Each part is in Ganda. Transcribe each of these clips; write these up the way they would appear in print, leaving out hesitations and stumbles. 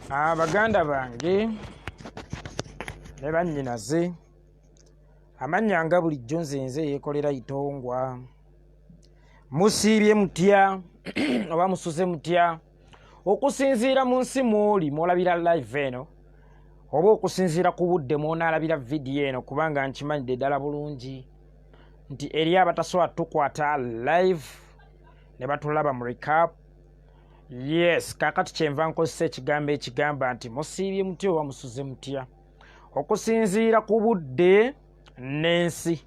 Baganda bange ne bannyinaze, amannya nga bulijjo nze nze yeekolera Itongwa. Musiibye mutya oba musuze mutya okusinziira mu nsi mw'oli mw'olabira live eno oba okusinziira ku budde mw'onaalabira vidiyo eno, kubanga nkimanyidde ddala bulungi nti eri abatasobola tukwata live ne batulaba mu recap. Yes, kaakati kyenva nkozesa ekigambo ekigamba nti musiibye mutya oba musuze mutya okusinziira ku budde n'ensi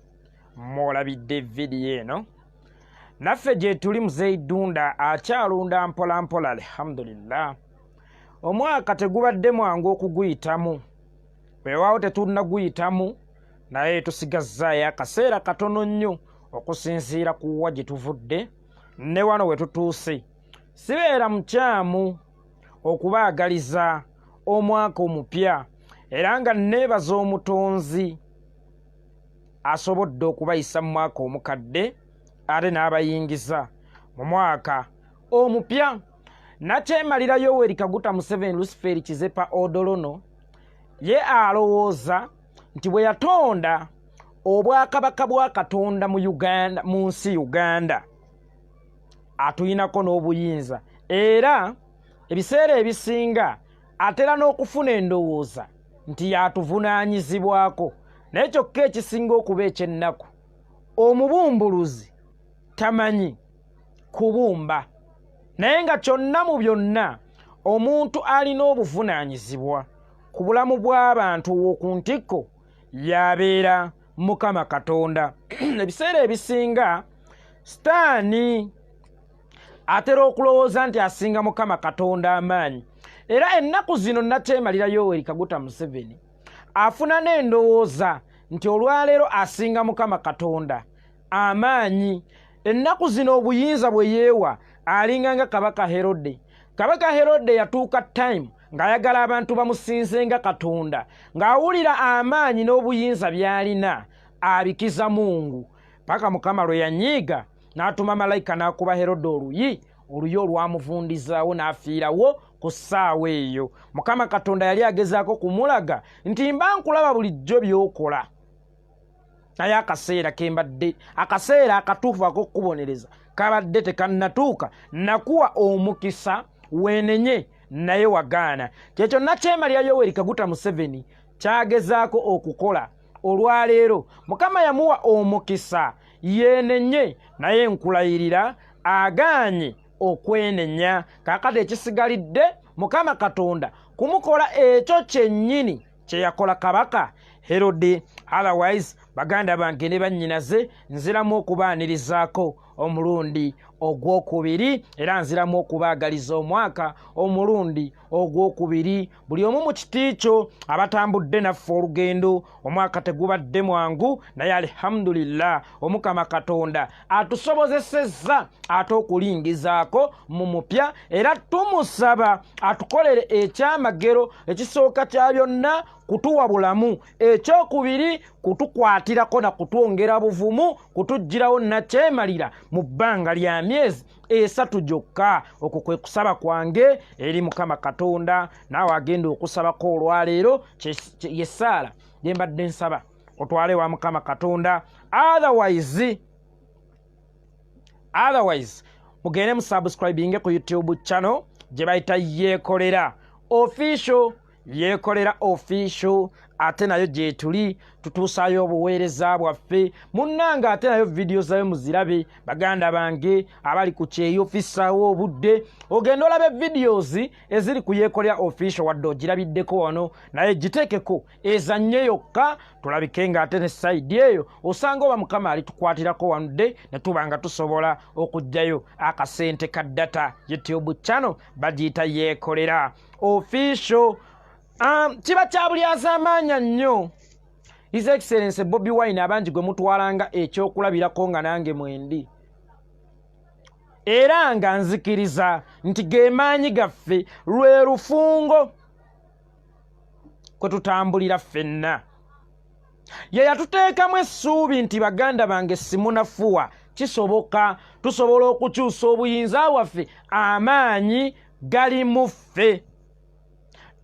mw'olabidde vidiyo eno. Naffe gye tuli, Muzeeyi Ddunda akyalunda mpola mpola, alhamdulillah. Omwaka tegubadde mwangu okuguyitamu, weewaawo tetunnaguyitamu, naye tusigazzaayo akaseera katono nnyo okusinziira ku wa gye tuvudde ne wano we tutuuse. Sibeera mukyamu okubaagaliza omwaka omupya, era nga neebaza Omutonzi asobodde okubayisa mu mwaka omukadde ate n'abayingiza mu mwaka omupya. Nakyemalira Yoweri Kaguta Museveni Luciferi Kizepa Odolono ye alowooza nti bwe yatonda obwakabaka bwa Katonda mu Uganda, mu nsi Uganda, atuyinako n'obuyinza, era ebiseera ebisinga atera n'okufuna endowooza nti yatuvunaanyizibwako. Naye kyokka ekisinga okuba ekyennaku, omubumbuluzi tamanyi kubumba, naye nga kyonna mu byonna omuntu alina obuvunaanyizibwa ku bulamu bw'abantu w'oku ntikko yabeera Mukama Katonda. Ebiseera ebisinga Sitaani atera okulowooza nti asinga Mukama Katonda amaanyi, era ennaku zino nakyemalira Yoweri Kaguta Museveni afuna n'endowooza nti olwaleero asinga Mukama Katonda amaanyi. Ennaku zino obuyinza bwe yeewa alinga nga Kabaka Herode. Kabaka Herode yatuuka time ng'ayagala abantu bamusinze nga Katonda, ng'awulira amaanyi n'obuyinza by'alina abikiza Mungu, paka Mukama lwe yanyiiga n'atuma malayika n'akuba Herode oluyi, oluyi olwamuvundizaawo n'afiirawo ku ssaawa eyo. Mukama Katonda yali agezaako kumulaga nti mba nkulaba bulijjo by'okola, naye akaseera kembadde, akaseera akatuufu ak'okukubonereza kabadde tekannatuuka. Nakuwa omukisa weenenye, naye wagaana. Kyekyo nakyemalira Yoweri Kaguta Museveni kyagezaako okukola olwaleero. Mukama yamuwa omukisa yeenenye, naye nkulayirira agaanye okwenenya. Kaakati ekisigalidde Mukama Katonda kumukola ekyo kyennyini kye yakola Kabaka Herode. Otherwise, baganda bange ne bannyinaze, nziramu okubaanirizaako omulundi ogwokubiri, era nziramu okubaagaliza omwaka omulundi ogwokubiri, buli omu mu kiti kyo abatambudde naffe olugendo. Omwaka tegubadde mwangu, naye alhamdulillah, Omukama Katonda atusobozesezza ate okulingizaako mu mupya, era tumusaba atukolere ekyamagero. Ekisooka kya byonna, kutuwa bulamu; ekyokubiri, kutukwatirako na kutwongera buvumu kutuggyirawo nakyemalira mu bbanga lya myezi 3 gyokka. Okwo kwe kusaba kwange eri Mukama Katonda. Naawe agenda okusabako olwaleero, yessaala gye mbadde nsaba otwale wa Mukama Katonda. Otherwise mugende musubscribinge ku YouTube channel gye bayita Yeekolera Official, Yeekolera Official. Ate nayo gyetuli tutuusaayo obuweereza bwaffe, munnange. Ate nayo vidiyo zayo muzirabe, baganda bange abali ku kyeyo. Ofisaawo obudde ogenda olabe videos eziri ku Yeekolera Official. Wadde ogirabiddeko wano, naye giteekeko ezannye yokka, tulabike nga ate ne side eyo osanga oba Mukama alitukwatirako wanudde ne tuba nga tusobola okuggyayo akasente ka data. YouTube channel bagiyita Yeekolera Official. Kiba kya buli azaamaanya nnyo His Excellence Bobi Wine, abangi gwe mutwalanga ekyokulabirako, nga nange mwendi, era nga nzikiriza nti ge maanyi gaffe, lwe lufungo kwe tutambulira ffenna. Ye yatuteekamu essuubi nti, baganda bange, simunafuwa, kisoboka, tusobola okukyusa obuyinza bwaffe, amaanyi gali mu ffe.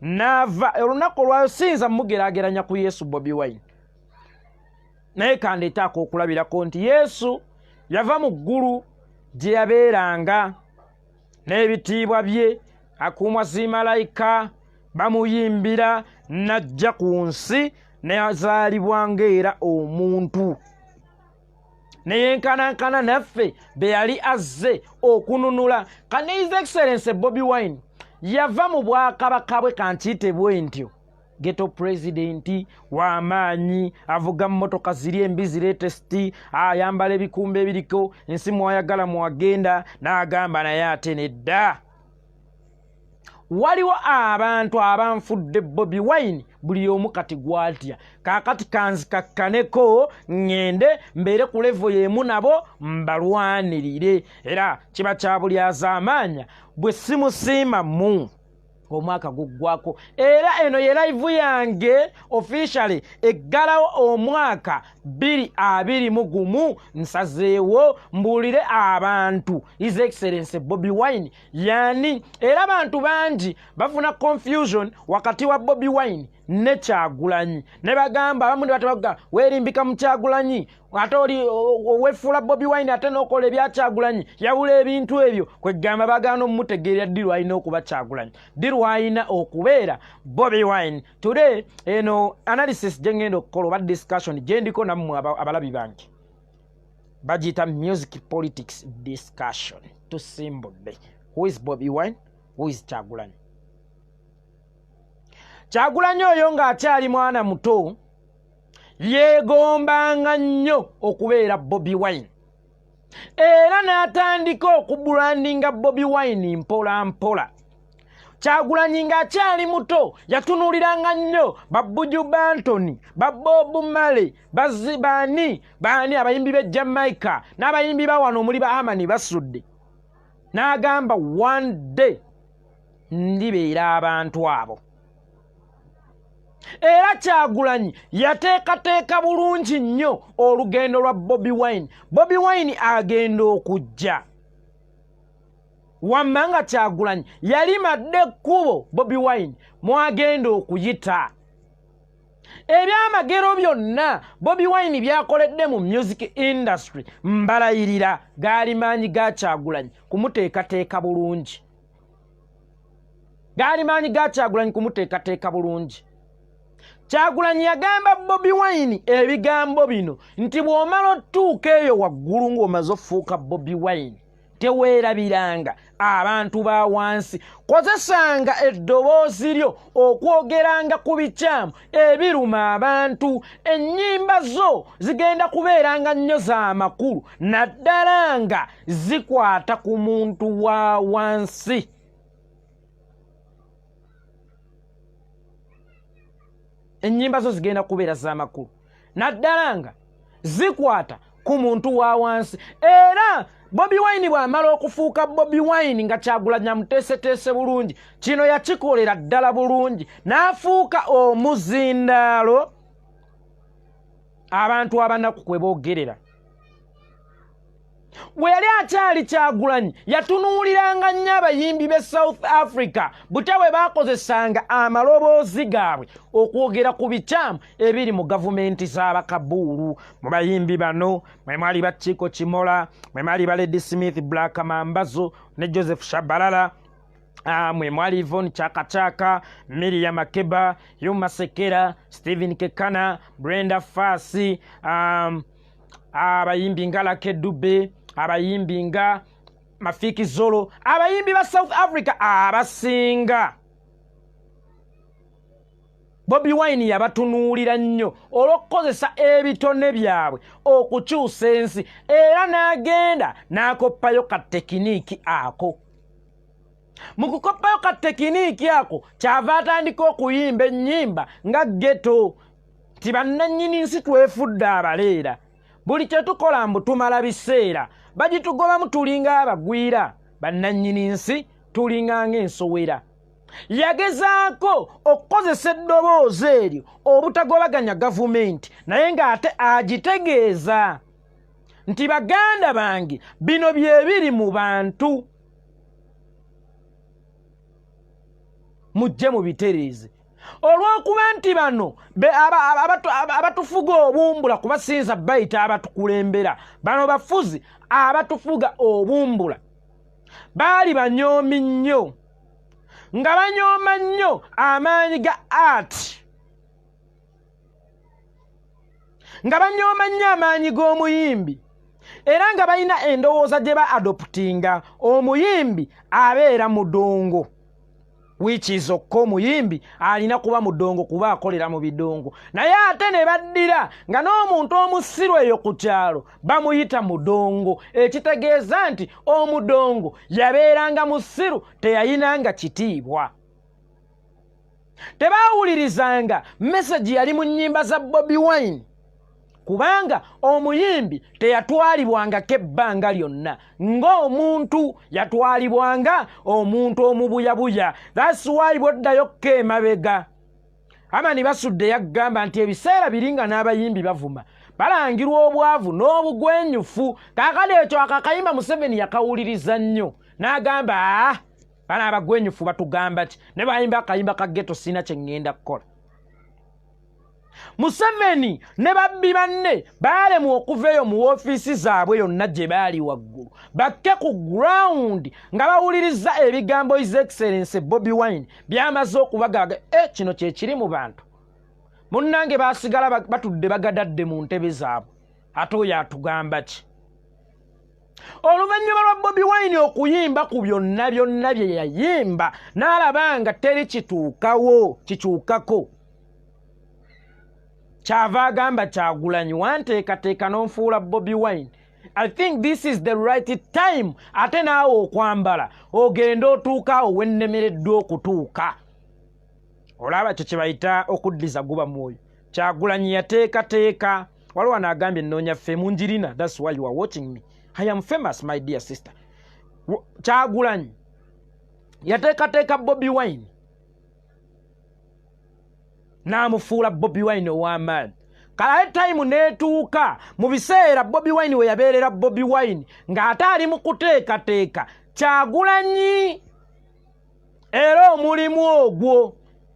N'ava olunaku olwayo, siyinza mugeraageranya ku Yesu Bobi Wine, naye kandeete ak'okulabirako nti Yesu yava mu ggulu gye yabeeranga n'ebitiibwa bye, akuumwa zimalayika bamuyimbira, n'ajja ku nsi n'azaalibwa ng'era omuntu, neyenkanankana naffe be yali azze okununula. Kane His Excellence Bobi Wine yava mu bwakabaka bwe, kankiyite bwe ntyo, ghetto president w'amaanyi, avuga mmotoka ziri embi zi latest, ayambala ebikumba ebiriko ensi mwayagala mwagenda, n'agamba naye ate nedda, waliwo abantu abanfudde Bobi Wine, buli omu kati gwatya. Kaakati kanzikakkaneko ŋŋende mbeere ku level y'emu nabo mbalwanirire. Era kiba kya buli azaamaanya bwe simusiimamu omwaka guggwako. Era eno ye live yange officially eggalawo omwaka 2021. Nsazeewo mbuulire abantu His Excellence Bobi Wine yani. Era abantu bangi bafuna confusion wakati wa Bobi Wine ne Kyagulanyi, ne bagamba abamu ne batabaga weerimbika mu Kyagulanyi, ate oli wefuula Bobi Wine ate n'okola ebya Kyagulanyi. Yawula ebintu ebyo. Kwegamba bagaana omumutegeerera ddi lwalina okuba Kyagulanyi, ddi lwalina okubeera Bobi Wine. Today eno analysis gye ngenda okukola oba discussion gye ndiko nammwe abalabi bange bagiyita music politics discussion. Tusimbudde who is Bobi Wine, who is Kyagulanyi. Kyagulanyi oyo ng'akyali mwana muto yeegombanga nnyo okubeera Bobi Wine, era n'atandika okubrandinga Bobi Wine mpola mpola. Kyagulanyi ng'akyali muto yatunuuliranga nnyo ba Buju Banton, ba Bob Marley, baani baani, abayimbi b'e Jamaica n'abayimbi ba wano omuli ba Amani Basudde, n'agamba one day ndibeera abantu abo. Era Kyagulanyi yateekateeka bulungi nnyo olugendo lwa Bobi Wine. Bobi Wine agenda okujja wamma nga Kyagulanyi yalimadde ekkubo Bobi Wine mwagenda okuyita. Ebyamagero byonna Bobi Wine byakoledde mu music industry, mbalayirira gaali maanyi ga Kyagulanyi kumuteekateeka bulungi, gaali maanyi ga Kyagulanyi kumuteekateeka bulungi. Kyagulanyi yagamba Bobi Wine ebigambo bino nti bw'omala otuuka eyo waggulu ng'omaze ofuuka Bobi Wine, teweerabiranga abantu ba wansi, kozesanga eddoboozi lyo okwogeranga ku bikyamu ebiruma abantu. Ennyimba zo zigenda kubeeranga nnyo z'amakulu, naddala nga zikwata ku muntu wa wansi. Ennyimba zo zigenda kubeera z'amakulu, naddala nga zikwata ku muntu wa wansi. Era Bobi Wine bw'amala okufuuka Bobi Wine nga Kyagulanyi amuteeseteese bulungi, kino yakikolera ddala bulungi, n'afuuka omuzindaalo abantu abanaku kwe boogerera. Bwe yali akyali Kyagulanyi yatunuuliranga nnyo abayimbi b'e South Africa, butya bwe baakozesanga amaloboozi gaabwe okwogera ku bikyamu ebiri mu gavumenti z'abakabuulu. Mu bayimbi bano mwe mwali ba Chicco Kimola, mwe mwali ba Ladysmith Black Mambazo ne Joseph Shabalala, mwe mwali Yvonne Chaka Chaka, Miriam Makeba, Hugh Masekela, Stephen Kekana, Brenda Fassie, abayimbi nga Lucky Dube, abayimbi nga Mafikizolo, abayimbi ba South Africa abasinga Bobi Wine yabatunuulira nnyo olw'okukozesa ebitone byabwe okukyusa ensi, era n'agenda n'akoppayo ka technique ako. Mu kukoppayo ka technique ako kyava atandika okuyimba ennyimba nga ghetto, nti bannannyini nsi twefudde abaleera, buli kye tukola mbu tumala biseera, bagitugobamu tulinga abagwira, bannannyini nsi tulinga ng'ensowera. Yagezaako okukozesa eddoboozi eryo obutagobaganya gavumenti, naye ng'ate agitegeeza nti baganda bange bino bye biri mu bantu. Mujje mubitereeze, olw'okuba nti bano abatufuga obumbula, kubasinza bayita abatukulembera, bano bafuzi abatufuga obumbula baali banyoomi nnyo, nga banyooma nnyo amaanyi ga art, nga banyooma nnyo amaanyi g'omuyimbi, era nga balina endowooza gye ba adoptinga, omuyimbi abeera mudongo, which is okka omuyimbi alina kuba mudongo kuba akolera mu bidongo. Naye ate ne baddira nga n'omuntu omusiru eyo ku kyalo bamuyita mudongo, ekitegeeza nti omudongo yabeeranga musiru, teyayinanga kitiibwa. Tebaawulirizanga message yali mu nnyimba za Bobi Wine, kubanga omuyimbi teyatwalibwangako ebbanga lyonna ng'omuntu, yatwalibwanga omuntu omubuyabuya. That's why bwoddayo emabega, Amani Basudde yagamba nti ebiseera biri nga n'abayimbi bavuma, balangirwa obwavu n'obugwenyufu. Kaakati ekyo akakayimba Museveni yakawuliriza nnyo n'agamba, aa, bano abagwenyufu batugamba ki? Ne bayimba akayimba ka ghetto, sirina kye ŋŋenda kukola. Museveni ne babbi banne baalemwa okuva eyo mu woofiisi zaabwe yonna gye baali waggulu bakke ku ground nga bawuliriza ebigambo His Excellence Bobi Wine byamaze okubagaga. E kino kyekiri mu bantu munnange, baasigala batudde bagadadde mu ntebe zaabwe. Ate oyo atugamba ki? Oluvannyuma lwa Bobi Wine okuyimba ku byonna byonna bye yayimba, n'alaba nga teri kituukawo kikyukako, kyava agamba Kyagulanyi, wanteekateeka n'onfuula Bobi Wine, I think this is the right time ate naawe okwambala ogende otuuka awo wennemereddwa okutuuka. Olaba kyo kye bayita okuddiza guba mwoyo. Kyagulanyi yateekateeka. Waliwo anaagambye nnoonya fame, njirina. That's why you are watching me. I am famous, my dear sister. Kyagulanyi yateekateeka Bobi Wine n'amufuula Bobi Wine ow'amaanyi. Kale time n'etuuka mu biseera Bobi Wine we yabeerera Bobi Wine ng'ate ali mu kuteekateeka Kyagulanyi, era omulimu ogwo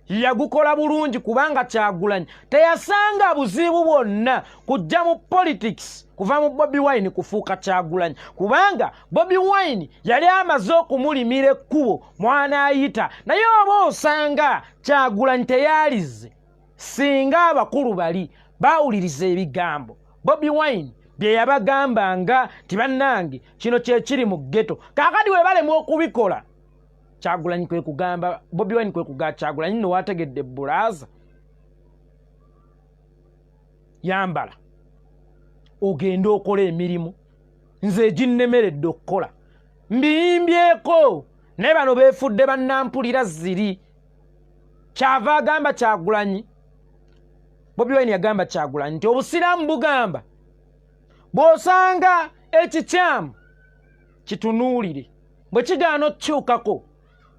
yagukola bulungi, kubanga Kyagulanyi teyasanga buzibu bwonna kujja mu politics, kuva mu Bobi Wine kufuuka Kyagulanyi, kubanga Bobi Wine yali amaze okumulimira ekkubo mwanaayita. Naye oba osanga Kyagulanyi teyalize singa abakulu bali baawuliriza ebigambo Bobi Wine bye yabagambanga nti bannange, kino kyekiri mu ghetto. Kaakati we balemu okubikola, Kyagulanyi kwe kugamba, Bobi Wine kwe kugamba Kyagulanyi, nno wategedde bulaaza, yambala ogende okola emirimu nze eginnemeredde okukola, mbiyimbyeko, naye bano beefudde bannampulira ziri. Kyava agamba Kyagulanyi, Bobi Wine yagamba Kyagulanyi nti obusiraamu bugamba bw'osanga ekikyamu kitunuulire, bwe kigaana okukyukako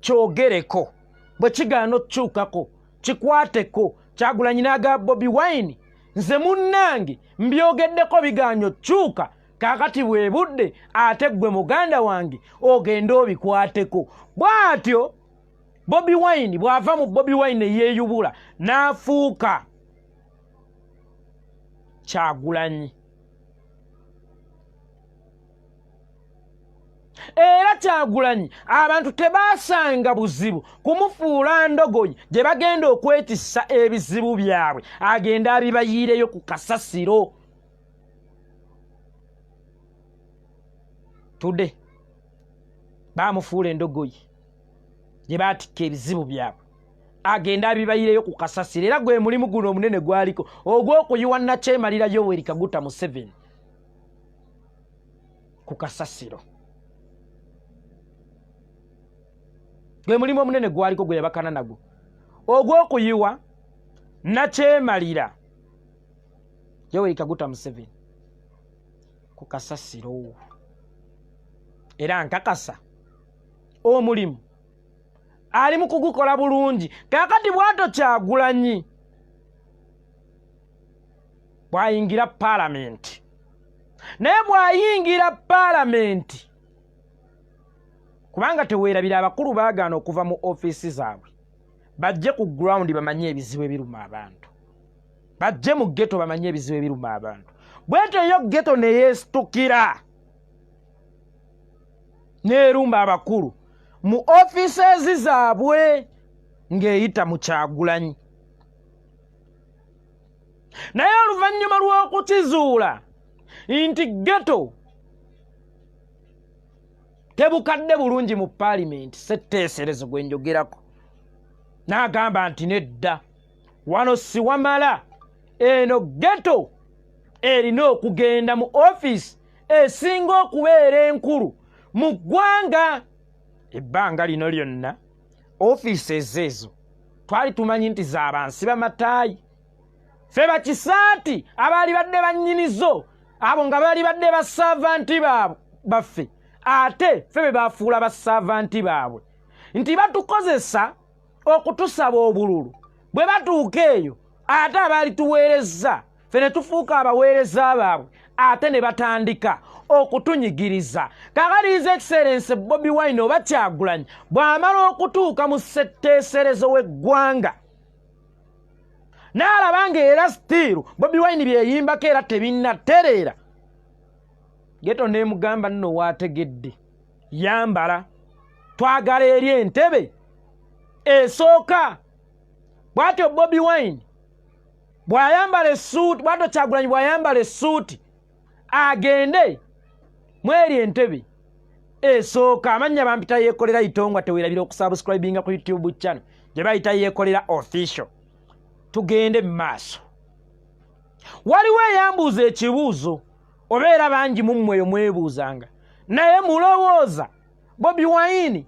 kyogereko, bwe kigaana okukyukako kikwateko. Kyagulanyi n'agamba Bobi Wine, nze munnange mbyogeddeko, bigaanye okukyuka, kaakati bwe budde ate ggwe muganda wange ogende obikwateko. Bw'atyo Bobi Wine bw'ava mu Bobi Wine eyeeyubula n'afuuka Kyagulanyi. Era Kyagulanyi abantu tebaasanga buzibu kumufuula ndogoyi gye bagenda okwetissa ebizibu byabwe, agenda abibayiireyo ku kasasiro. Today bamufuula endogoyi gye baatikka ebizibu byabwe, agenda abibayireyo ku kasasiro. Era gwe mulimu guno omunene gwaliko ogw'okuyiwa Nakyemalira Yoweri Kaguta Museveni ku kasasiro, gwe mulimu omunene gwaliko gwe yabakana nagwo ogw'okuyiwa Nakyemalira Yoweri Kaguta Museveni ku kasasiro. Era nkakasa omulimu ali mu kugukola bulungi. Kaakati bwato Kyagulanyi bw'ayingira paalamenti, naye bw'ayingira paalamenti, kubanga teweerabira abakulu baagaana okuva mu ofiisi zaabwe. Bajje ku ground bamanye ebizibu ebiruma abantu, bajje mu ghetto bamanye ebizibu ebiruma abantu. Bwetyo yo ghetto neyeesitukira neerumba abakulu mu offices zaabwe ng'eyita mu Kyagulanyi. Naye oluvannyuma lw'okukizuula nti ghetto tebukadde bulungi mu paalimenti, setteeserezo gwe njogerako, n'agamba nti nedda, wano siwamala, eno ghetto erina okugenda mu ofiisi esinga okubeera enkulu mu ggwanga. Ebbanga lino lyonna ofiisi ezeezo twali tumanyi nti z'abansi bamataayi, ffe bakisaati abaali badde bannyinizo, abo nga baali badde basaavanti baffe, ate ffe be bafuula basaavanti baabwe, nti batukozesa okutusaba obululu. Bwe batuuka eyo ate abaali tuweereza ffe ne tufuuka abaweereza baabwe, ate ne batandika okutunyigiriza. Kakati His Excellence Bobi Wine oba Kyagulanyi bw'amala okutuuka mu ssetteeserezo w'eggwanga, n'alaba ng'era still Bobi Wine byeyimbako era tebinnatereera, ghetto neemugamba nno waategedde, yambala, twagala eri entebe esooka. Bw'atyo Bobi Wine bw'ayambala essuuti, bw'atyo Kyagulanyi bw'ayambala essuuti agende mweri entebe esooka. Amannya bampita Yeekolera Itongwa. Teweerabira okusubscribinga ku YouTube channel gye bayita Yeekolera Official. Tugende mu maaso. Waliwo eyambuuza ekibuuzo, obeera bangi mu mmwe eyo mwebuuzanga, naye mulowooza Bobi Wine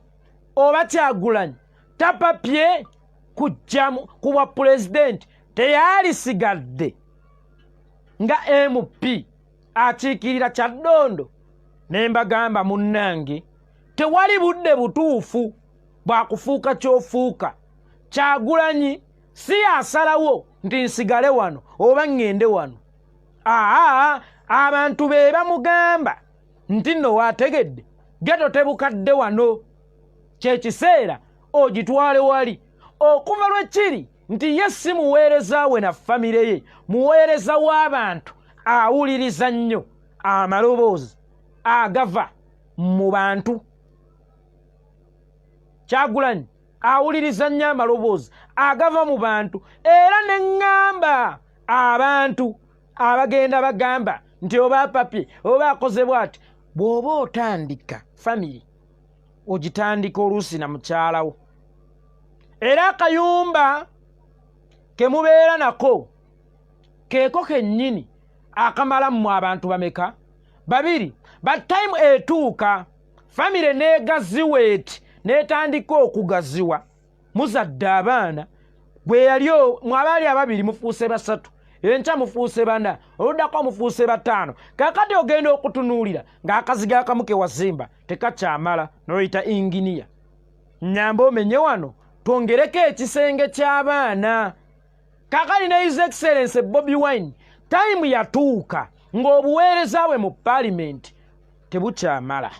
oba Kyagulanyi tapapye kujja ku bwa pulezidenti, teyalisigadde nga MP akiikirira Kyaddondo? Ne mbagamba, munnange, tewali budde butuufu bwakufuuka kyofuuka. Kyagulanyi si yasalawo nti nsigale wano oba ŋŋende wano. Aa, abantu be bamugamba nti nno waategedde, ghetto tebukadde wano, kyekiseera ogitwale wali. Okuva lwe kiri nti ye si muweereza we na famire ye, muweereza w'abantu, awuliriza nnyo amaloboozi agava mu bantu. Kyagulanyi awuliriza nnyo amaloboozi agava mu bantu. Era ne ŋŋamba abantu abagenda bagamba nti oba apapye oba akoze bwati, bw'oba otandika famire ogitandika oluusi na mukyalawo, era akayumba kemubeera nako keeko kennyini akamala mmwe abantu bameka? Babiri. But time etuuka famire n'egaziwa eti, n'etandika okugaziwa, muzadde abaana, gwe yali mwabaali ababiri mufuuse basatu, enkya mufuuse bana, oluddako mufuuse bataano. Kakati ogenda okutunuulira ng'akazigo akamu ke wazimba tekakyamala, n'oyita inginiya, nyamba omenye wano twongereko ekisenge ky'abaana. Kakati ne His Excellence Bobi Wine time yatuuka ng'obuweereza bwe mu paalimenti tebukyamala,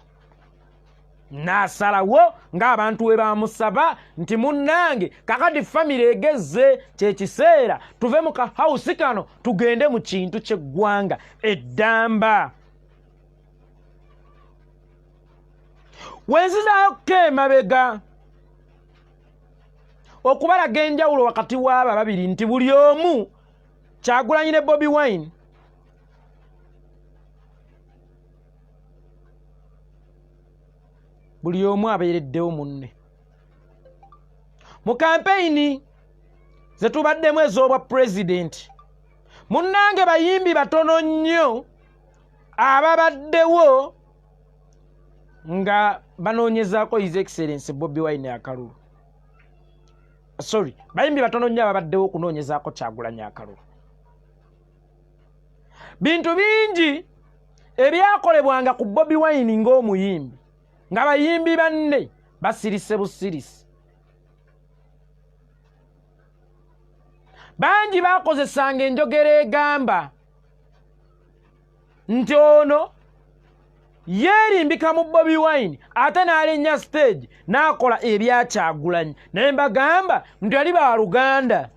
n'asalawo ng'abantu we bamusaba nti munnange, kakati famire egezze, kyekiseera tuve mu kahawusi kano tugende mu kintu ky'eggwanga eddamba. Wenzizaayo emabega okubalaga enjawulo wakati w'abo ababiri, nti buli omu, Kyagulanyi ne Bobi Wine, buli omu abeereddewo munne mu kampeyini ze tubaddemu ez'obwa pulezidenti. Munnange, bayimbi batono nnyo ababaddewo nga banoonyezaako His Excellence Bobi Wine akalulu. Sorry, bayimbi batono nnyo ababaddewo okunoonyezaako Kyagulanyi akalulu. Bintu bingi ebyakolebwanga ku Bobi Wine ng'omuyimbi nga bayimbi banne basirise busirisi. Bangi bakozesanga enjogera egamba nti ono Yeerimbika mu Bobi Wine ate n'alinnya stage n'akola ebya Kyagulanyi. Naye mbagamba nti ali baluganda,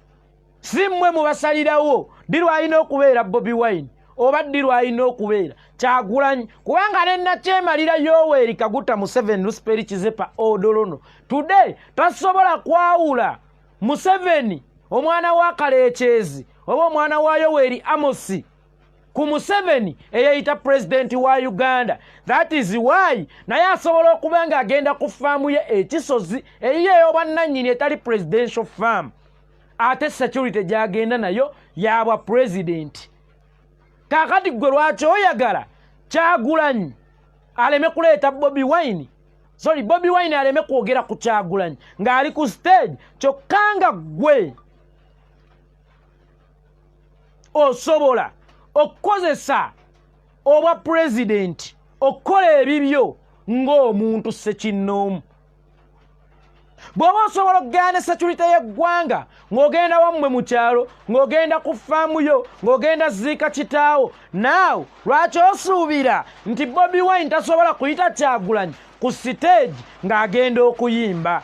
si mmwe mubasalirawo ddi lw'alina okubeera Bobi Wine oba ddi lw'alina okubeera Kyagulanyi, kubanga ne Nakyemalira Yoweri Kaguta Museveni Lusiperi Kizepa Odolono today tasobola kwawula Museveni omwana wa Kaleekyezi oba omwana wa Yoweri Amosi ku Museveni eyeyita pulezidenti wa Uganda. That is why naye asobola okuba nga agenda ku faamu ye ekisozi eyiye ey'obwannannyini etali presidential farm, ate security gyagenda nayo yabwa pulezidenti. Kaakati ggwe lwaki oyagala Kyagulanyi aleme kuleeta Bobi Wine, sorry, Bobi Wine aleme kwogera ku Kyagulanyi ng'ali ku stage, kyokka nga ggwe osobola okukozesa obwa pulezidenti okukola ebibyo ng'omuntu ssekinnoomu? Bw'oba osobola okugenda ne security y'eggwanga ng'ogenda wammwe mu kyalo, ng'ogenda ku faamu yo, ng'ogenda ziika kitaawo, naawe lwaki osuubira nti Bobi Wine tasobola kuyita Kyagulanyi ku siteegi ng'agenda okuyimba?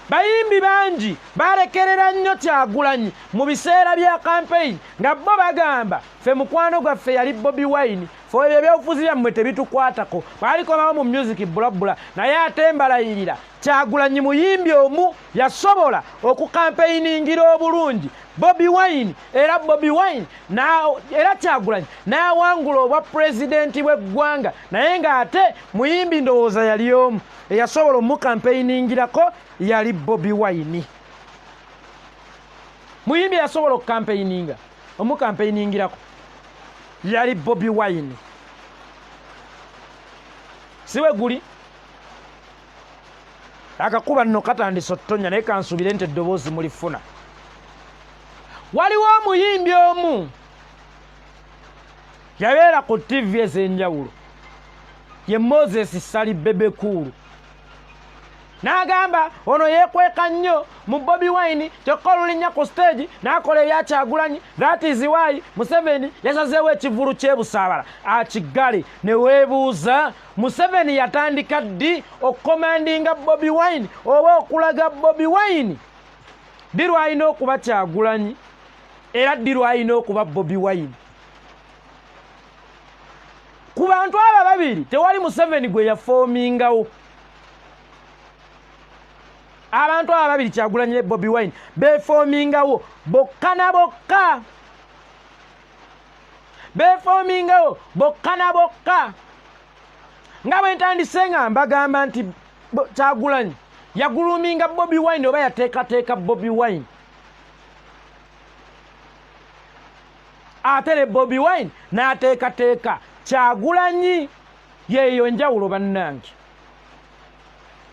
Bayimbi bangi balekerera nnyo Kyagulanyi mu biseera bya kampeyini nga bo bagamba, ffe mukwano gwaffe yali Bobi Wine, fe ebyo ebyobufuzi byammwe tebitukwatako, balikomawo mu music bulabula. Naye ate mbalayirira, Kyagulanyi muyimbi omu yasobola okukampeyiningira obulungi Bobi Wine, era Bobi Wine era Kyagulanyi n'awangula obwa pulezidenti bw'eggwanga, naye ng'ate muyimbi ndowooza yali omu eyasobola omukampeyiningirako yali Bobi Wine. Muyimbi eyasobola okukampeyininga omukampeyiningirako yali Bobi Wine. Siwe guli akakuba nno katandise otutonya, naye kansuubire nti eddoboozi mulifuna. Waliwo omuyimbi omu yabeera ku ttivi ez'enjawulo, ye Moses Sali Bebe Cool, n'agamba ono yeekweka nnyo mu Bobi Wine, kyokka olulinnya ku stage n'akola ebya Kyagulanyi. That is why Museveni yasazeewo ekivulu ky'ebusaabala akiggale. Ne weebuuza, Museveni yatandika ddi okukomandinga Bobi Wine oba okulaga Bobi Wine ddi lw'alina okuba Kyagulanyi era ddi lw'alina okuba Bobi Wine? Ku bantu abo babiri tewali Museveni gwe yafoomingawo. Abantu abo babiri, Kyagulanyi ne Bobi Wine, befoomingawo bokka na bokka, befoomingawo bokka na bokka. Nga bwe ntandise nga mbagamba nti Kyagulanyi yaguluminga Bobi Wine oba yateekateeka Bobi Wine, ate ne Bobi Wine n'ateekateeka Kyagulanyi. Yeeyo enjawulo bannange.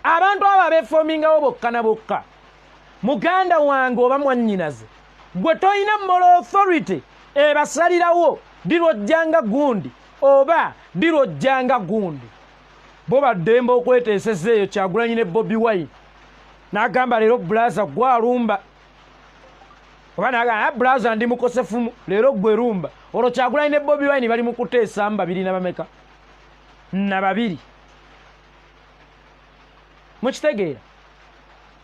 Abantu abo abeefoomingawo bokka na bokka, muganda wange oba mwannyinaze, gwe tolina moral authority ebasalirawo ddi lw'ojjanga gundi oba ddi lw'ojjanga gundi. Bo baddembe okweteeseza eyo Kyagulanyi ne Bobi Wine, n'agamba leero bulaza gwalumba, oba nagamba bulaza ndi mukosefumu leero gwe lumba. Olwo Kyagulanyi ne Bobi Wine bali mu kuteesamu babiri na bameka na babiri, mukitegeera?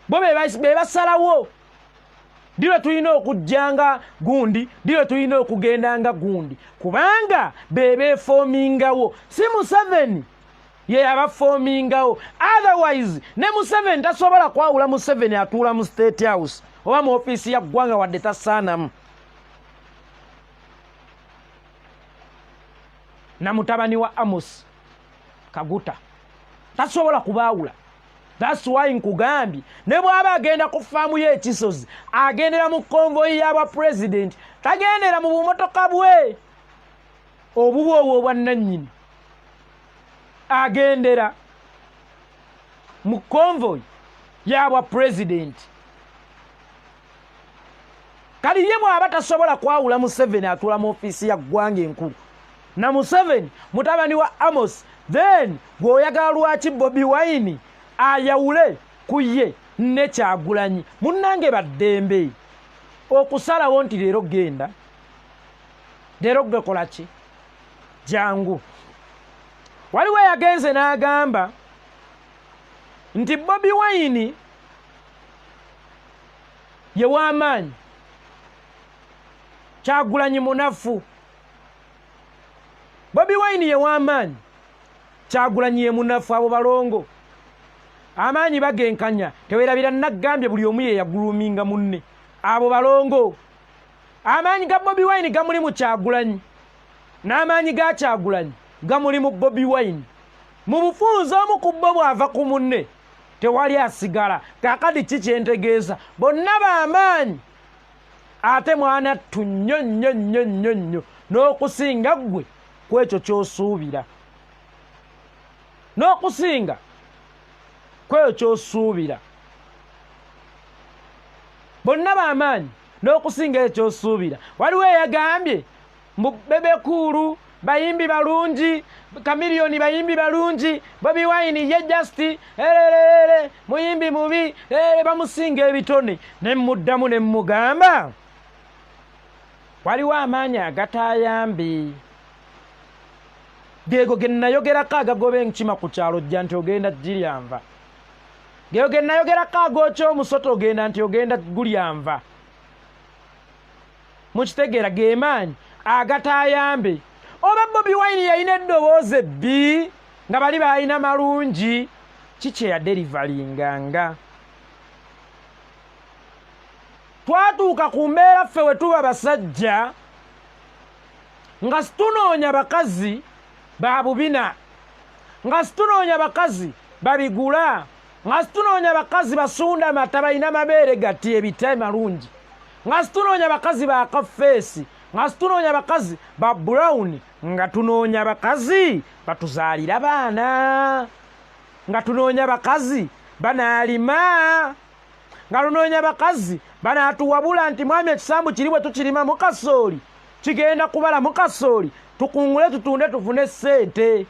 Bo be basalawo ddi lwe tulina okujjanga gundi, ddi lwe tulina okugendanga gundi, kubanga be beefoomingawo, si Museveni ye abafoomingawo. Otherwise ne Museveni tasobola kwawula Museveni atuula mu State House oba mu ofiisi ya ggwanga wadde tasaanamu na mutabani wa Amos Kaguta, tasobola kubaawula. That's why nkugambye ne bw'aba agenda ku faamu ye ekisozi agendera mu konvoyi y'abwa pulezidenti, tagendera mu bumotoka bwe obubwe obwo obwannannyini, agendera mu konvoyi y'abwa pulezidenti. Kali ye bw'aba tasobola kwawula Museveni atuula mu ofiisi ya ggwanga enkulu na Museveni mutabani wa Amos, then gw'oyagala lwaki Bobi Wine ayawule ku ye ne Kyagulanyi? Munnange, baddembe okusalawo nti leero genda, leero gwe kola ki, jangu. Waliwo eyagenze n'agamba nti Bobi Wine ye w'amaanyi, Kyagulanyi munafu. Bobi Wine ye w'amaanyi, Kyagulanyi ye munafu. Abo balongo, amaanyi bagenkanya. Tewerabira naggambye buli omu ye yaguluminga munne. Abo balongo, amaanyi ga Bobi Wine gamuli mu Kyagulanyi, n'amaanyi ga Kyagulanyi gamuli mu Bobi Wine. Mu bufunze, omu ku bo bw'ava ku munne tewali asigala. Kaakati ki kyentegeeza? Bonna b'amaanyi, ate mwanattu nnyo nnyo nnyo nnyo nnyo n'okusinga ggwe ku ekyo ky'osuubira, n'okusinga ku ekyo ky'osuubira. Bonna b'amaanyi n'okusinga ekyo ky'osuubira. Waliwo eyagambye mbu Bebe Cool bayimbi balungi, Chameleone bayimbi balungi, Bobi Wine ye just ererere muyimbi mubi, ere bamusinga ebitone. Ne muddamu ne mugamba waliwo amaanyi agatayambi, geego ge nayogerako agagoba enkima ku kyalo, jja nti ogenda giryanva. Geego ge nayogerako agookya omusota, ogenda nti ogenda gulyanva. Mukitegeera? Gemaanyi agatayambe. Oba Bobi Wine yalina eddoboozi ebbi nga bali balina malungi, kiki eyadeliveringa? Twatuuka ku mbeera ffe we tuba basajja nga situnoonya bakazi ba bubina, nga situnoonya bakazi babigula, nga situnoonya bakazi basunda mata balina mabeere gati ebita malungi, nga situnoonya bakazi ba kafeesi, nga situnoonya bakazi ba brown, nga tunoonya bakazi batuzaalira baana, nga tunoonya bakazi banaalima, nga lunoonya bakazi banaatuwabula nti mwami, ekisambu kiri bwe tukirima mu kasooli kigenda kubala mu kasooli, tukungule tutunde tufune ssente.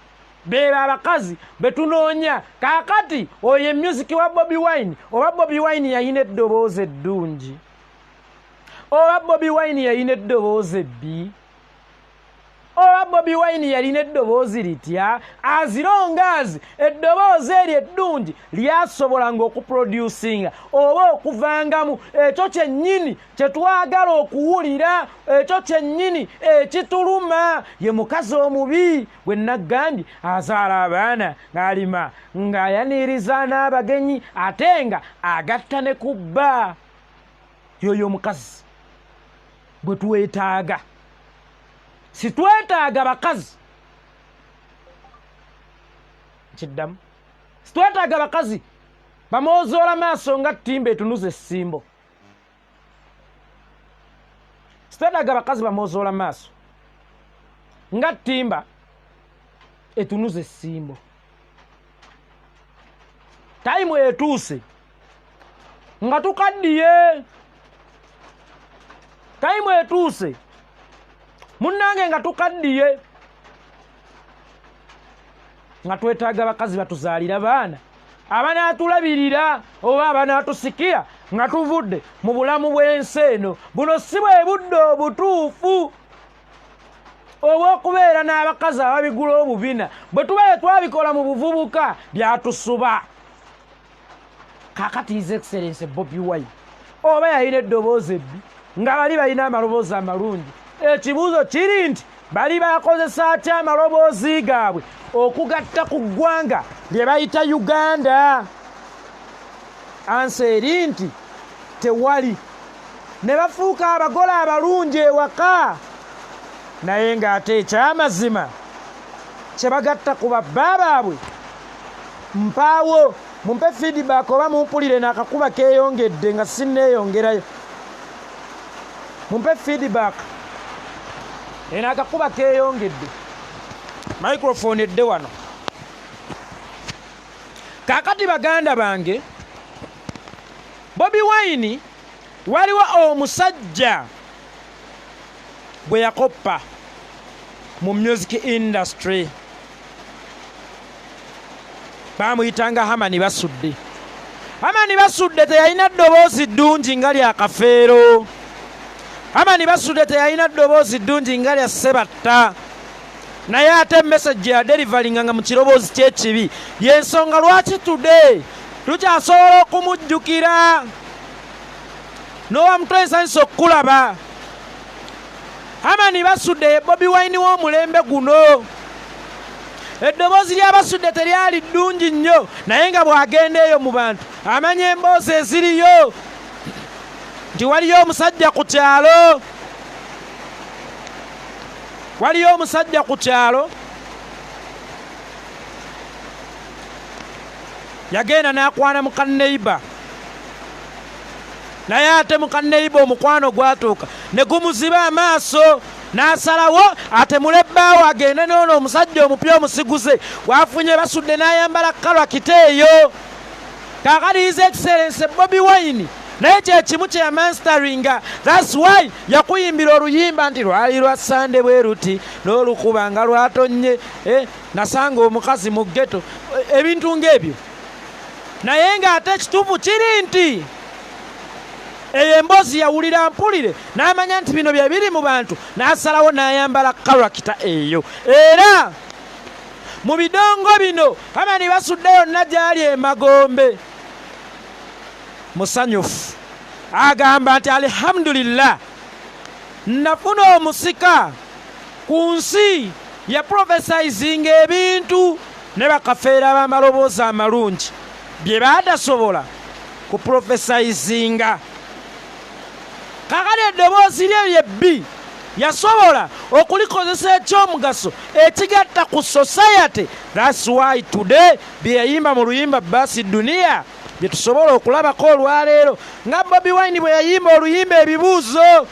Beeba abakazi betunoonya kaakati. Oyo emusiki wa Bobi Wine, oba Bobi Wine yalina eddoboozi eddungi, oba Bobi Wine yalina eddoboozi ebbi, oba Bobi Wine yalina eddoboozi litya, as long as eddoboozi eryo eddungi lyasobolanga okuproducinga oba okuvangamu ekyo kyennyini kyetwagala okuwulira, ekyo kyennyini ekituluma, ye mukazi omubi gwe naggambye azaala abaana, ng'alima, ng'ayaniriza n'abagenyi, ate nga agatta ne ku bba. Yoyo omukazi bwe twetaaga. Sitwetaaga bakazi, nkiddamu, sitwetaaga bakazi bamwozoola maaso nga ttimba etunuza essimbo. Sitwetaaga bakazi bamwozoola maaso nga ttimba etunuza essimbo. Time etuuse nga tukaddiye, time etuuse munnange nga tukaddiye, nga twetaaga bakazi batuzaalira baana abanaatulabirira oba abanaatusikira nga tuvudde mu bulamu bw'ensi eno. Buno si bwe budde obutuufu obw'okubeera n'abakazi ababigula obubina. Bwe tuba twabikola mu buvubuka, byatusuba. Kakati His Excellence Bobi Wine oba yalina eddoboozi ebbi nga bali balina amaloboozi amalungi, ekibuuzo kiri nti bali bakozesa atya amaloboozi gaabwe okugatta ku ggwanga lye bayita Uganda? Answer eri nti tewali. Ne bafuuka abagole abalungi ewaka, naye ng'ate ekyamazima kye bagatta ku babba baabwe mpaawo. Mumpe feedback oba mumpulire nakakuba keeyongedde nga sinneeyongerayo. Mumpe feedback, eno akakuba keeyongedde. Microphone edde wano. Kaakati baganda bange, Bobi Wine waliwo omusajja gwe yakoppa mu music industry, bamuyitanga Hamani Basudde. Hamani Basudde teyalina ddoboozi ddungi nga lya Kafeero. Hamani Basudde teyalina ddoboozi ddungi nga lya Sebatta. Naye ate message ya delivery nga mu kiroboozi ky'ekibi, y'ensonga lwaki today tukyasobola okumujjukira. N'owa mutwe nsanyusa okukulaba. Hamani Basudde ye Bobi Wine w'omulembe guno. Eddoboozi lya Basudde teryali ddungi nnyo, naye nga bw'agenda eyo mu bantu amanya emboozi eziriyo nti waliyo omusajja ku kyalo, waliyo omusajja ku kyalo yagenda n'akwana muka neighbor, naye ate muka neighbor omukwano gwatuuka ne gumuziba amaaso, n'asalawo atemule ebbaawo agende n'ono omusajja omupya omusiguze wafunye. Basudde n'ayambala character eyo. Kaakati His Excellence Bobi Wine naye kyekimu kye yamasteringa. That's why yakuyimbira oluyimba nti lwali lwa Sande bwe ruti n'olukuba nga lwatonnye, nasanga omukazi mu ghetto, ebintu ng'ebyo. Naye ng'ate ekituufu kiri nti eyo emboozi yawulira mpulire n'amanya nti bino bye biri mu bantu, n'asalawo n'ayambala character eyo. Era mu bidongo bino Hamani Basudde yonna gy'ali emagombe musanyufu, agamba nti alhamdulillah, nafuna omusika ku nsi ya prophesizinga ebintu ne bakafeera b'amaloboozi amalungi bye baatasobola ku prophesizinga. Kakati eddoboozi lye lyebbi yasobola okulikozesa ekyomugaso ekigatta ku society. That's why today bye yayimba mu luyimba Basi Duniya bye tusobola okulabako olwaleero, nga Bobi Wine bwe yayimba oluyimba Ebibuuzo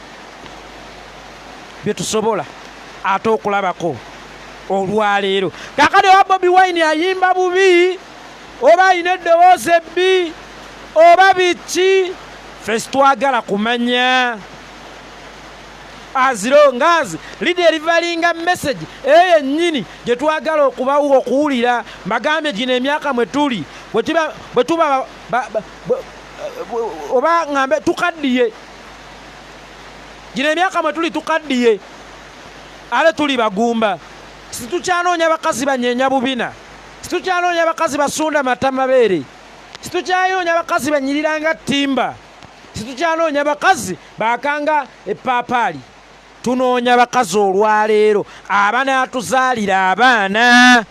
bye tusobola ate okulabako olwaleero. Kakati oba Bobi Wine ayimba bubi, oba ayina eddoboozi ebbi, oba biki, ffe sitwagala kumanya, as long as lideliveringa message eyo yennyini gye twagala okubawo okuwulira. Mbagambye, gino emyaka mwe tuli bwe tuba oba ŋŋambe tukaddiye, gino emyaka mwe tuli tukaddiye, ate tuli bagumba. Situkyanoonya bakazi banyeenya bubina, situkyanoonya bakazi basunda mata mabeere, situkyanoonya bakazi banyirira nga ttimba, situkyanoonya bakazi bakanga epaapaali. Tunoonya bakazi olwaleero abanaatuzaalira abaana.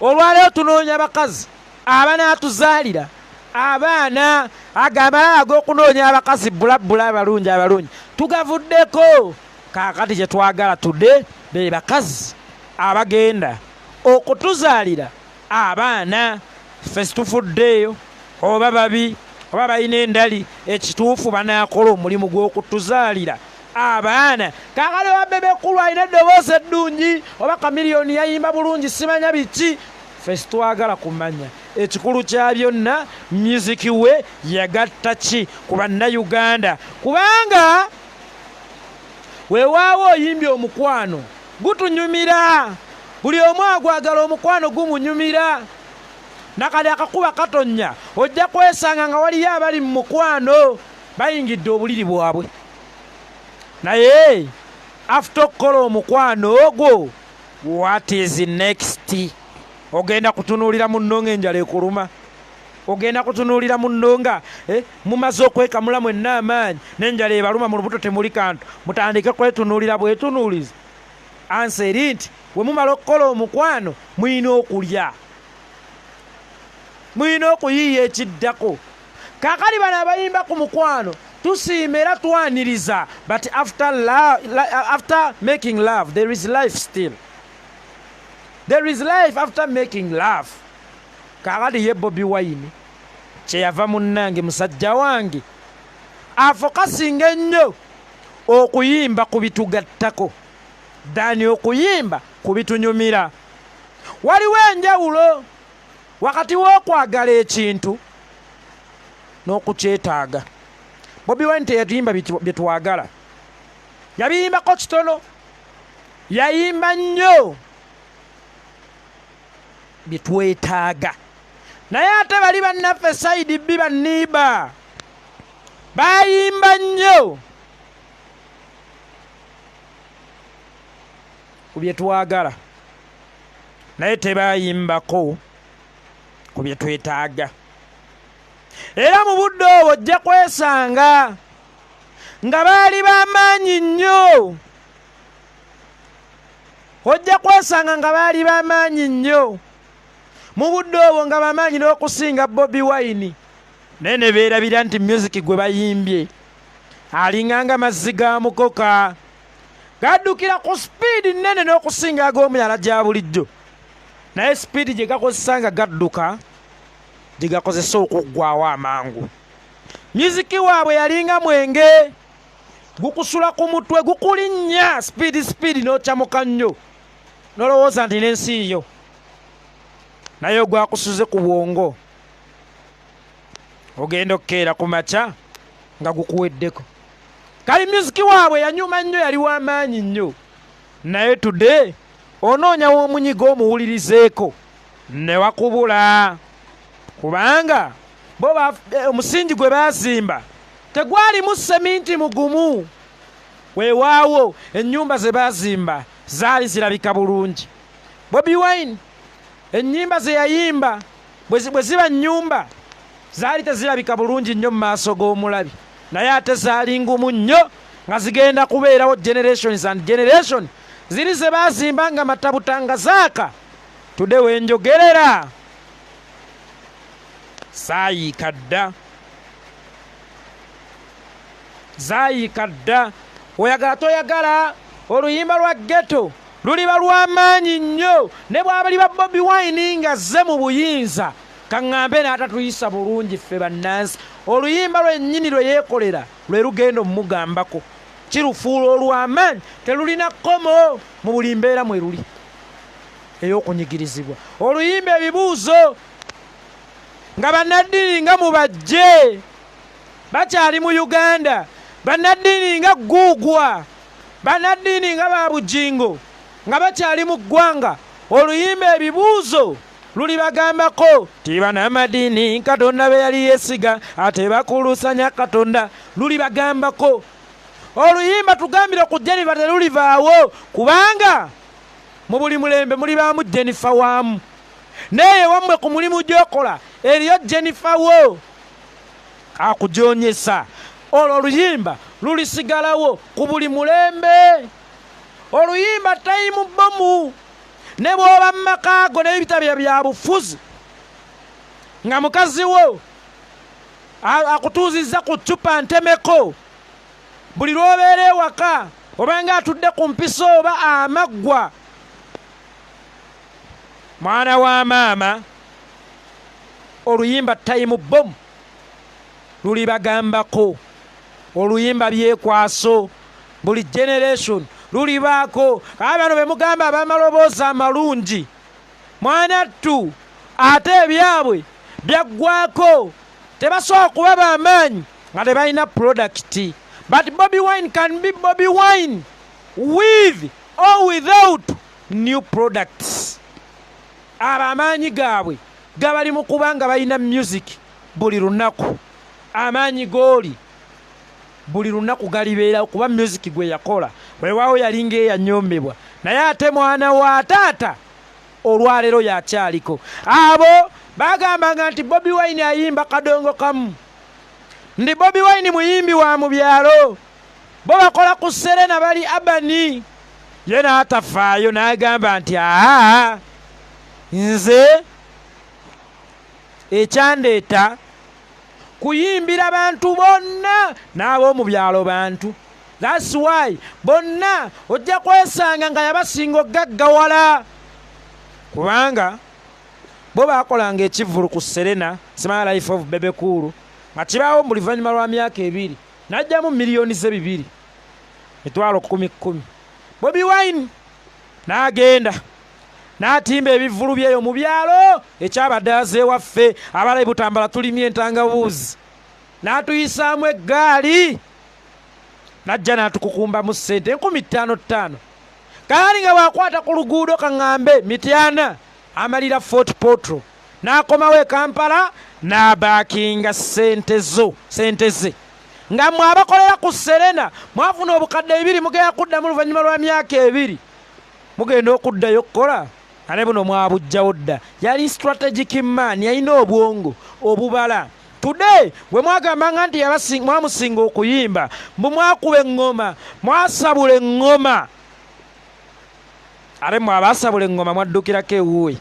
Olwaleero tunoonya bakazi abanaatuzaalira abaana. Agamala ag'okunoonya abakazi bbulabbula abalungi abalungi tugavuddeko. Kaakati kye twagala tudde be bakazi abagenda okutuzaalira abaana. Ffe situfuddeeyo oba babi oba balina endali, ekituufu banaakola omulimu gw'okutuzaalira abaana. Kaakati oba Bebe Cool alina eddoboozi eddungi, oba Chameleone yayimba bulungi, simanya biki, ffe situwagala kumanya. Ekikulu kya byonna, music we yagatta ki ku Bannayuganda? Kubanga weewaawo oyimbye omukwano, gutunyumira, buli omu agwagala, omukwano gumunyumira. Nakali akakuba katonnya, ojja kwesanga nga waliyo abali mu mukwano bayingidde obuliri bwabwe, naye after okukola omukwano ogwo, what is next? Ogenda kutunuulira munno ng'enjala ekuluma, ogenda kutunuulira munno nga mumaze okwekamula mwenna amaanyi n'enjala ebaluma, mu lubuto temuli kantu, mutandike kwetunuulira bwetunuulizi. Answer eri nti bwe mumala okukola omukwano, mulina okulya, mulina okuyiiya ekiddako. Kaakali bano abayimba ku mukwano tusiima era twaniriza, but after making love there is life still, there is life after making love. Kaakati ye Bobi Wine kyeyava munnange musajja wange afocusinga ennyo okuyimba ku bitugattako than okuyimba ku bitunyumira. Waliwo enjawulo wakati w'okwagala ekintu n'okukyetaaga. Bobi Wine teyatuyimba bye twagala, yabiyimbako kitono, yayimba nnyo bye twetaaga. Naye ate bali bannaffe side B, banniiba bayimba nnyo. ku bye twagala, naye tebayimbako ku bye twetaaga. Era mu budde obwo ojja kwesanga nga baali b'amaanyi nnyo, ojja kwesanga nga baali b'amaanyi nnyo mu budde obwo, nga bamaanyi n'okusinga Bobi Wine, naye ne beerabira nti music gwe bayimbye alinganga mazzi ga mukoka, gaddukira ku sipiidi nnene n'okusinga ag'omuyala gya bulijjo, naye sipiidi gye gakozesa nga gadduka gye gakozesa okuggwawo amangu. Music waabwe yalinga mwenge, gukusula ku mutwe, gukulinnya sipiidi sipiidi, n'okyamuka nnyo n'olowooza nti n'ensi yo, naye ogwakusuze ku bwongo ogenda okukeera ku makya nga gukuweddeko. Kali music waabwe yanyuma nnyo, yali w'amaanyi nnyo, naye today onoonya w'omunyiga omuwulirizeeko ne wakubula, kubanga bo omusingi gwe baazimba tegwalimu seminti mugumu. Weewaawo ennyumba ze baazimba zaali zirabika bulungi. Bobi Wine ennyimba ze yayimba bwe ziba nnyumba zaali tezirabika bulungi nnyo mu maaso g'omulabi, naye ate zaali ngumu nnyo nga zigenda kubeerawo generations and generation. Ziri ze baazimba nga matabuta nga zaaka. Today wenjogerera saayiika dda, zaayiika dda. Oyagala toyagala, oluyimba lwa ghetto luliba lw'amaanyi nnyo ne bw'abali ba Bobi Wine nga zze mu buyinza, kaŋŋambe n'atatuyisa bulungi ffe bannansi, oluyimba lwennyini lwe yeekolera lwe lugenda omugambako kirufuula olw'amaanyi, telulina kkomo mu buli mbeera mwe luli ey'okunyigirizibwa. Oluyimba ebibuuzo nga bannaddiini nga mubajje bakyali mu Uganda, bannaddiini nga Guugwa, bannaddiini nga ba Bujingo nga bakyali mu ggwanga, oluyimba ebibuuzo lulibagambako ti bannamadiini Katonda be yali yeesiga ate bakulusanya Katonda. Lulibagambako. Oluyimba tugambire ku Jennifer terulivaawo, kubanga mu buli mulembe mulibaamu Jennifer waamu. Naye wammwe ku mulimu gy'okola eriyo Jennifer wo akujonyesa. Olwo oluyimba lulisigalawo ku buli mulembe. Oluyimba time bomb, ne bw'oba mu maka go n'ebitabya bya bufuzi nga mukazi wo akutuuzizza ku ccupa ntemeko, buli lw'obeera ewaka obanga atudde ku mpiso oba amaggwa, mwana wa maama, oluyimba time bomb lulibagambako. Oluyimba byekwaso buli generation lulibaako. Aba bano be mugamba ab'amaloboozi amalungi, mwana ttu, ate ebyabwe byaggwako, tebasobola kuba b'amaanyi nga tebalina product. But Bobi Wine can be Bobi Wine with or without new products. Abo amaanyi gaabwe gabali mu kuba nga balina music buli lunaku. Amaanyi gooli buli lunaku galibeerawo kuba music gwe yakola weewaawo yalinga eyanyoomebwa, naye ate mwana wa taata olwaleero yakyaliko. Abo bagambanga nti Bobi Wine ayimba kadongo kamu, ndi Bobi Wine muyimbi wa mu byalo, bo bakola ku Serena, bali abani. Ye n'atafaayo n'agamba nti aa, nze ekyandeeta kuyimbira bantu bonna n'ab'omu byalo bantu. That's why bonna ojja kwesanga nga yabasinga ogaggawala, kubanga bo bakolanga ekivvulu ku Serena, simanya Life of Bebe Cool, nga kibaawo mu luvannyuma lwa myaka 2, n'ajjamu miliyoni ze 2, 100,000 10. Bobi Wine n'agenda n'atimba ebivvulu byeyo mu byalo, ekyabadde azeewaffe abalayi Butambala tulimye entangabuuzi, n'atuyisaamu eggaali n'ajja n'atukukumbamu ssente 5000 50. Kaali nga bw'akwata ku luguudo kaŋŋambe Mityana amalira Fort Portal, n'akomawo e Kampala n'abaakinga ssente zo, ssente ze. Nga mwe abakolera ku Serena mwafuna 2000, mugenda kuddamu luvannyuma lwa myaka 2. Mugenda okuddayo okukola ate buno mwabujjawo dda. Yali strategic man, yalina obwongo obubala. Today bwe mwagambanga nti mwamusinga okuyimba, mbu mwakuba eŋŋoma, mwasabula eŋŋoma, ate mwe abaasabula eŋŋoma mwaddukirako ewuwe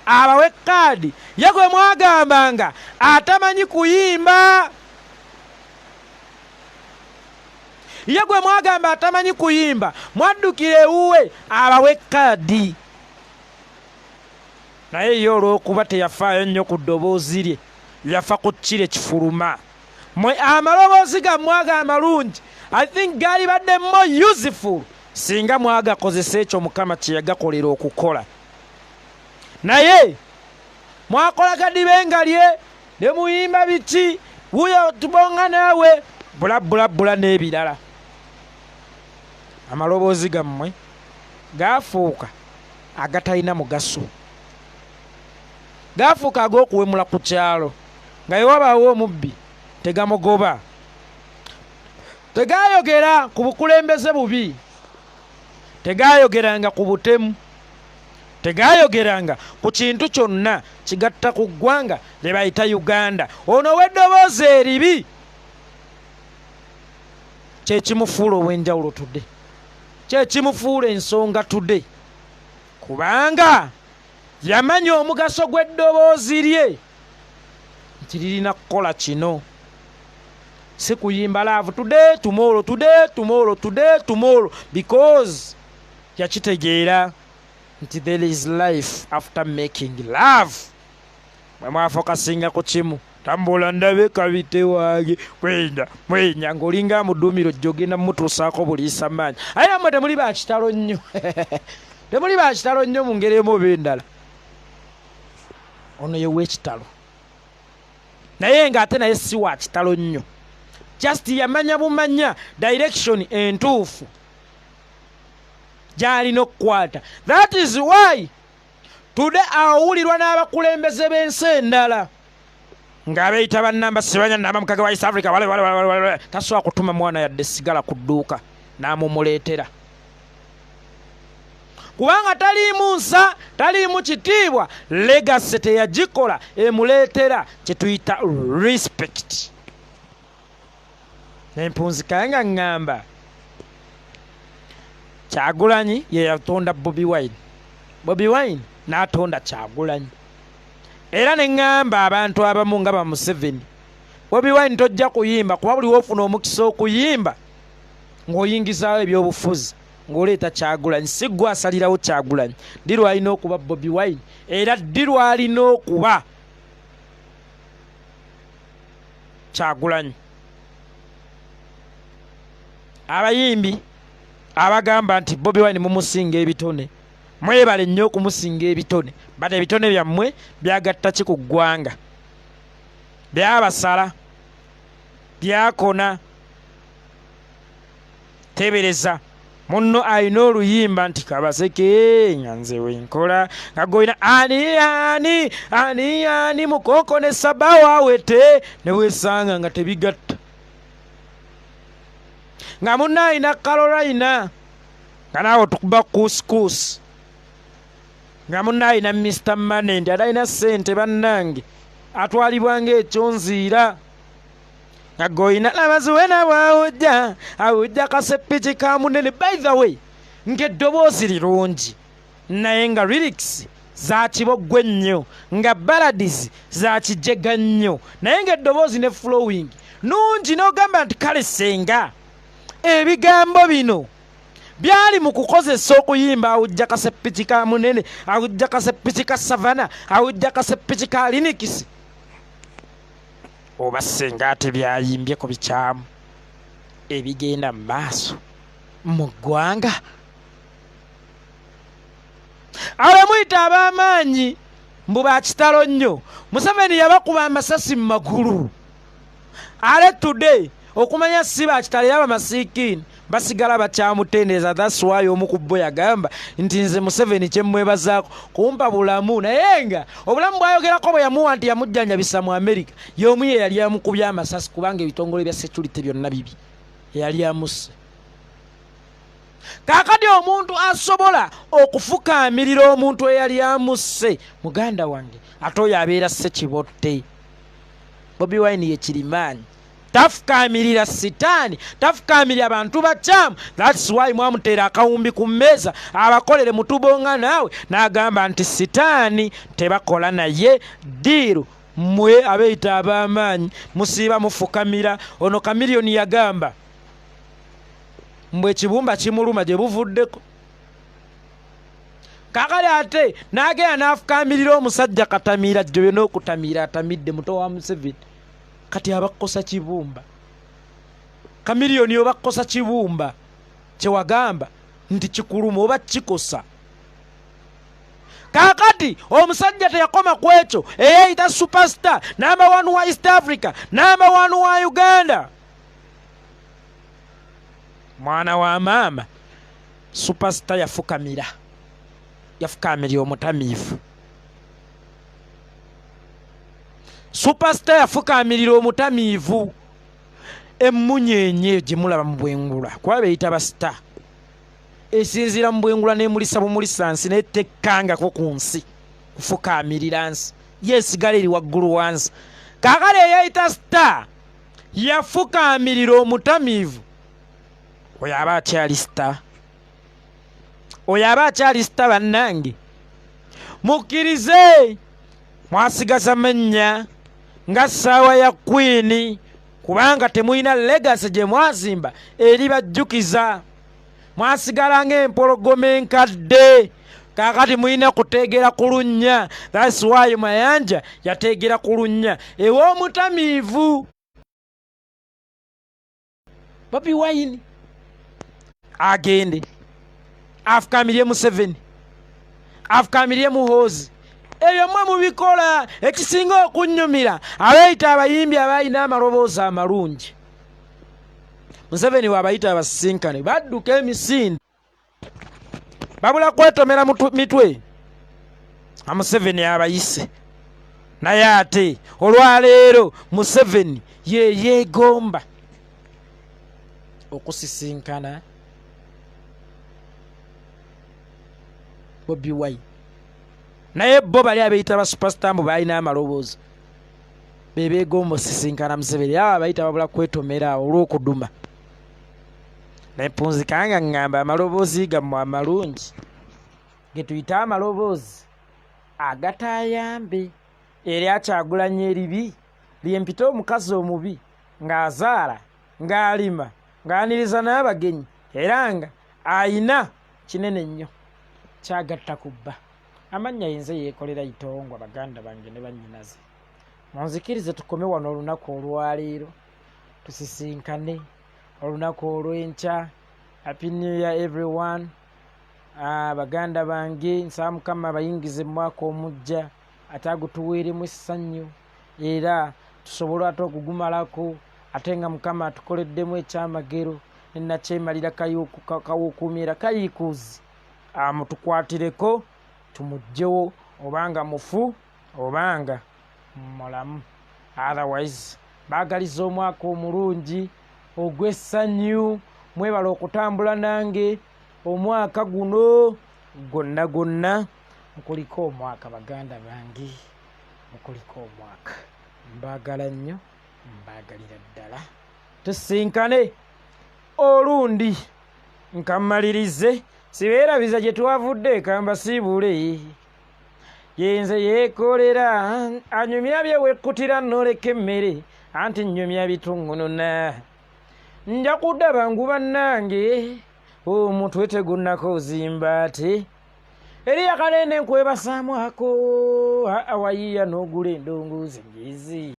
abawe kaadi. Ye gwe mwagambanga atamanyi kuyimba, ye gwe mwagamba atamanyi kuyimba, mwaddukira ewuwe abawe kaadi. Naye ye olw'okuba teyafaayo nnyo ku ddoboozi lye, yafa ku kire kifuluma. Mwe amaloboozi gammwe ago amalungi, I think gaali badde more useful singa mwagakozesa ekyo Mukama kye yagakolera okukola. Naye mwakola gadibe nga lye ne muyimba biki, wuyo tubonga naawe bula bula bula n'ebirala. Amaloboozi gammwe gaafuuka agatalina mugaso, gaafuuka ag'okuwemula ku kyalo, nga wewabaawo omubbi tegamugoba. Tegayogera ku bukulembeze bubi, tegayogeranga ku butemu, tegayogeranga ku kintu kyonna kigatta ku ggwanga lye bayita Uganda. Ono ow'eddoboozi eribi kyekimufuula ow'enjawulo today, kyekimufuula ensonga today, kubanga yamanya omugaso gw'eddoboozi lye nti lirina kukola kino, si kuyimba love today tomorrow, today tomorrow, today tomorrow, because yakitegeera nti there is life after making love. Bwe mwafokasinga ku kimu, tambula ndabe kabite wange mwenya mwenya, ng'olinga amuduumiro jjo ogenda mumutuusaako buliisa maanyi. Aye nammwe temuli ba kitalo nnyo, temuli ba kitalo nnyo mu ngeri emu oba endala. Ono ye w'ekitalo, naye ng'ate naye si wa kitalo nnyo, just yamanya bumanya direction entuufu gy'alina okukwata. That is why today awulirwa n'abakulembeze b'ensi endala ng'abeeyita bannamba sibanya namba mukaga wa East Africa, wale wale wale wale. Tasobola kutuma mwana yadde sigala ku dduuka n'amumuleetera, kubanga taliimu nsa, taliimu kitiibwa. Legacy teyagikola emuleetera kye tuyita respect. Nempunzika nga ŋŋamba Kyagulanyi ye yatonda Bobi Wine, Bobi Wine n'atonda Kyagulanyi. Era ne ŋŋamba abantu abamu nga ba Museveni, Bobi Wine tojja kuyimba, kuba buli wofuna omukisa okuyimba ng'oyingizaawo ebyobufuzi ng'oleeta Kyagulanyi. Si ggwe asalirawo Kyagulanyi ddi lwalina okuba Bobi Wine, era ddi lwalina okuba Kyagulanyi. Abayimbi abagamba nti Bobi Wine mumusinga ebitone, mwebale nnyo okumusinga ebitone, but ebitone byammwe byagatta ki ku ggwanga? Byabasala, byakona. Tebereza munno alina oluyimba nti kabaseke nga nze wenkola, nga goyina ani ani ani ani mukoko ne sabawa wete, ne wesanga nga tebigatta, nga munno alina Carolina nga naawe otukuba kusikusi, nga munno alina Mr Money nti alina ssente bannange atwalibwa ng'ekyonziira, nga goyina labaziwena bwawujja awujja kasepiki ka munene. By the way, ng'eddoboozi lirungi, naye nga lyrics za kiboggwe nnyo, nga ballads za kijega nnyo, naye ng'eddoboozi ne flowing nungi, n'ogamba nti kale senga ebigambo bino byali mu kukozesa okuyimba awujja kasepiki ka munene, awujja kasepiki ka savana, awujja kasepiki ka linikisi, oba senga ate byayimbye ku bikyamu ebigenda mu maaso mu ggwanga. Awo muyita ab'amaanyi mbu bakitalo nnyo, Museveni yabakuba amasasi mu magulu. Ale today okumanya si bakitalo, era bamasiikiini basigala bakyamutendereza. That's why omu ku bo yagamba nti nze Museveni kyemmwebazaako kumpa bulamu, naye nga obulamu bwayogerako bwe yamuwa nti yamujjanjabisa mu America, y'omu ye yali amukubye amasasi, kubanga ebitongole bya security byonna bibi, yali amusse. Kaakati omuntu asobola okufukaamirira omuntu eyali amusse, muganda wange, ate oyo abeera Ssekibotte. Bobi Wine ye kirimaanyi, tafukaamirira sitaani, tafukaamirira bantu bakyamu. That's why mwamuteera akawumbi ku mmeeza abakolere mutubonga naawe n'agamba nti sitaani tebakola naye ddiiru. Mmwe abeeyita ab'amaanyi musiiba mufukamira. Ono Kamiliyoni yagamba mbwe ekibumba kimuluma gye buvuddeko. Kakale ate n'agenda n'afukaamirira omusajja Katamiira jjo n'okutamiira atamidde muto wa Museveni. Kati abakosa kibumba Kamiliyoni, obakosa kibumba kyewagamba nti kikuluma oba kikosa. Kaakati omusajja teyakoma ku ekyo, eyeeyita superstar number 1 wa East Africa, number 1 wa Uganda, mwana wa maama superstar yafukamira, yafukamirira omutamiivu. Superstar yafukamirira omutamiivu. Emmunyeenye gye mulaba mu bwengula, kuba beeyita ba star, esinziira mu bwengula n'emulisa bumulisa nsi netekkangako ku nsi kufukaamirira nsi, ye esigala eri waggulu wansi. Kaakale eyeeyita star yafukaamirira omutamiivu, oyo aba akyali star, oyo aba akyali star. Bannange, mukkirize mwasigaza mannya nga ssaawa ya Queen, kubanga temulina legacy gye mwazimba eri bajjukiza. Mwasigala ng'empologoma enkadde. Kaakati mulina kuteegera ku lunnya. That's why Mayanja yateegera ku lunnya ew'omutamiivu Bobi Wine agende afukamirye Museveni, afukamirye Muhoozi. Ebyo mmwe mubikola. Ekisinga okunnyumira, abeeyita abayimbi abalina amaloboozi amalungi, Museveni bw'abayita abasisinkane badduka emisinde, babula kwetomera mitwe. Museveni abayise, naye ate olwaleero Museveni ye yeegomba okusisinkana Bobi Wine, naye bo bali abeeyita ba superstar mbu balina amaloboozi be beegomba osisinkana Museveni. Abo abayita babula kwetomera olw'okuduma. Naye mpunzikanga ŋŋamba amaloboozi gammwe amalungi ge tuyite amaloboozi agatayambe eri akyagulanya eribi lyempita omukazi omubi ng'azaala, ng'alima, ng'aniriza n'abagenyi, era nga ayina kinene nnyo kyagatta ku bba. Amannya yenze Yeekolera Itongwa. Baganda bange ne bannyinaze, munzikirize tukome wano olunaku olwaleero, tusisinkane olunaku olw'enkya. Happy New Year, everyone. Baganda bange, nsaba Mukama abayingize mu mwaka omujja ate agutuweeremu essanyu, era tusobole ate okugumalako ate nga Mukama atukoleddemu ekyamagero. Nenakyemalira kawukuumi era kayiikuuzi amutukwatireko, tumuggyewo obanga mufu obanga mulamu. Otherwise, baagaliza omwaka omulungi ogw'essanyu. Mwebala okutambula nange omwaka guno gwonna gwonna. Mukuliko omwaka, baganda bange, mukuliko omwaka. Mbaagala nnyo, mbaagalira ddala. Tusinkane olundi. Nkamalirize, sibeerabiza gye twavudde, kambasiibule. Yenze Yeekolera anyumya bye wekkutira noleka emmere, anti nnyumya bituŋŋununa. Nja kudda bangu bannange, omutwe tegunnako ozimba ate eri yakalende nkwebasaamu ako awayiiya n'ogula endongozi ngizi.